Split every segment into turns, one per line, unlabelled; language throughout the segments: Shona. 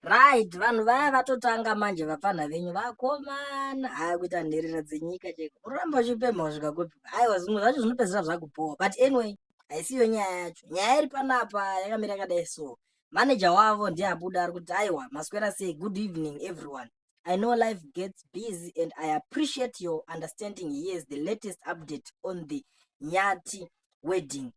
Right, vanhu vaya vatotanga manje, vapfanha venyu vakomana. Haya, kuita nherera dzenyika chaiko, uramba uchipemha kusvika kupi? Aiwa, zvimwe zvacho zvinopedzisira zvakupowa, but anyway, haisiyo nyaya yacho. Nyaya iri panapa yakamira yakadai. So manager wavo ndiye abuda, ari kuti, "Aiwa, maswera sei? Good evening everyone. I know life gets busy and I appreciate your understanding. Here's the latest update on the Nyati wedding.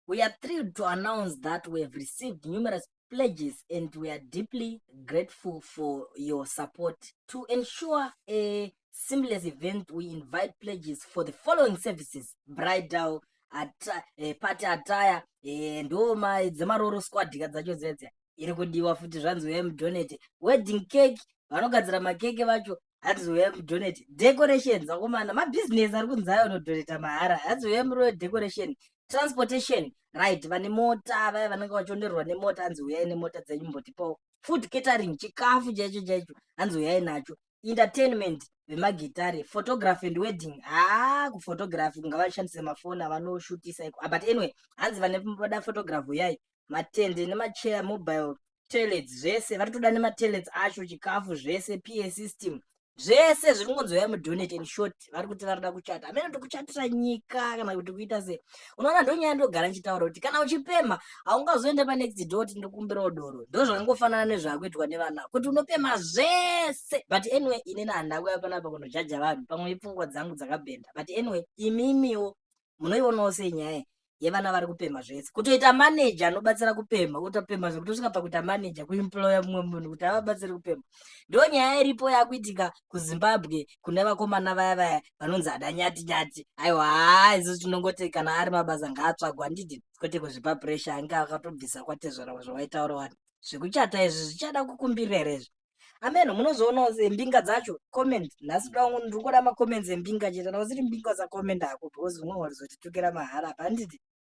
We are thrilled to announce that we have received numerous pledges and we are deeply grateful for your support. To ensure a seamless event, we invite pledges for the following services: bridal party attire, ndo dzemaroro squad ka dzacho dzedze iri kudiwa futi, zvanzi uyai mudonate. Wedding cake, vanogadzira makeke vacho, hanzi uyai mudonate. Decorations, vakomana, mabhizinesi ari kunzi ayo unodonata mahara, hanzi uyai muriwe decoration. Transportation, right, vane mota vaya vanenge vachionderwa nemota, hanzi uyai nemota dzenyu mbotipawo. Food catering, chikafu chaicho chaicho, hanzi uyai nacho. Entertainment, vemagitare. Photography and wedding, haa, kuphotography ngavashandise mafoni avanoshutisa iko. Ah, but anyway, hanzi vane vada photography uyai. Matende nemachair, mobile toilets, zvese vari toda, nematoilets acho, chikafu zvese, PA system, zvese zviri kungonzi uyai mudonate. In short, vari kuti varida kuchata. Hamene kuti kuchatira nyika kana kuti kuita sei. Unoona, ndonyaya ndogara nchitaura kuti kana uchipemha haungazoende panext door kuti ndikumbirawo doro. Ndo zvakangofanana nezvaakuitwa nevana kuti unopemha zvese. But anyway, inini handina kuuya panapa kunojaja vanhu, pamwe ipfungwa dzangu dzakabhenda. But anyway, imimiwo munoionawo sei nyaya yevana vari kupemha zvese, kutoita maneja anobatsira kupemha, kutopemha zvekutosvika pakuita maneja, kuemploya mumwe munhu kuti avabatsire kupemha? Ndo nyaya iripo yakuitika kuZimbabwe kune vakomana vaya vaya vanonzi ada Nyati Nyati. Aiwa, haa, isusu tinongoti kana ari mabasa ngaatsvagwa, handiti? Kwete kuzvipa pressure. Ange akatobvisa kwatezvara zvawaitaura wani zvekuchata izvi zvichada kukumbirira here izvi? Ameno, munozoonawo sembinga dzacho. Comment nhasi, ndiri kuda macomments embinga chete. Kana usiri mbinga, usakomenda hako, because umwe warizotitukira mahara apa, handiti?